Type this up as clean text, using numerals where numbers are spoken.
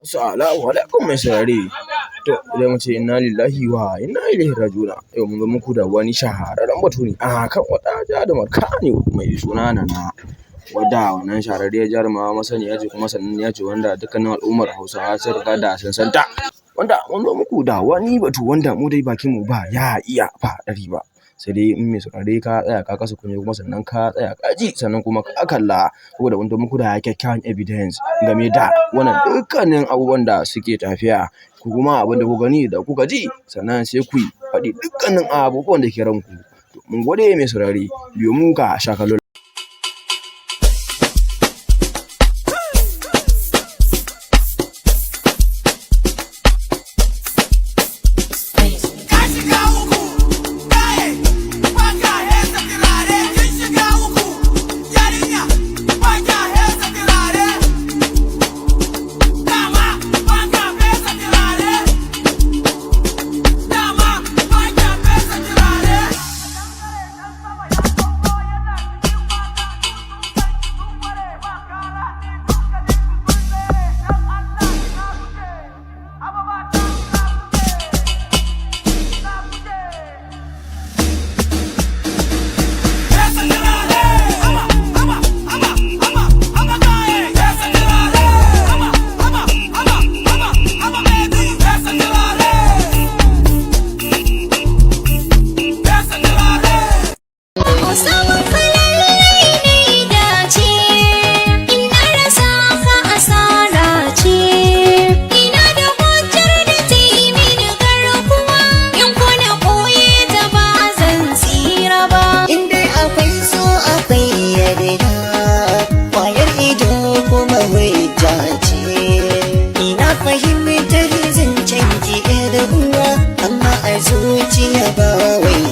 Assalamu alaikum mai saurare. To idan mu ce inna lillahi wa inna ilaihi raji'un. Yau mun zo muku da wani shahararren batu ne a kan wata jarumar Kannywood mai suna Nana. Wadda wannan shahararriyar jaruma masaniya ce kuma sananniya ce wanda dukkanin al'ummar Hausawa sun riga da sun san ta. Wanda mun zo muku da wani batu wanda mu dai bakin mu ba ya iya faɗari ba. Sai dai in mai saurare ka tsaya ka kasa kunne kuma sannan ka tsaya ka ji sannan kuma ka kalla saboda mun zo muku da kyakkyawan evidence game da wannan dukkanin abubuwan da suke tafiya ku kuma abin da ku gani da kuka ji sannan sai ku faɗi dukkanin abubuwan da ke ranku. Mun gode mai saurare, biyo mu ka sha kallo. Ka shiga uku, gaye, baka hesa turare, kin shiga uku, yarinya, baka hesa turare. Dama, baka fesa turare. Dama, baka fesa turare. Fesa turare, haba, haba, haba, haba, haba gaye. Fesa turare, haba, haba, haba, haba, haba baby. Fesa turare. Fesa turare. Samun falalai ne dace, ina rasa ka asara ce. Ina da hujjar da ta yi mini garkuwa, in kuna ɓoye ta ba zan tsira ba. In dai akwai so akwai yarda, kwayar ido kuma hujja ce. Ina fahimtar zancen ki, yar uwa, amma a zuciya ba wai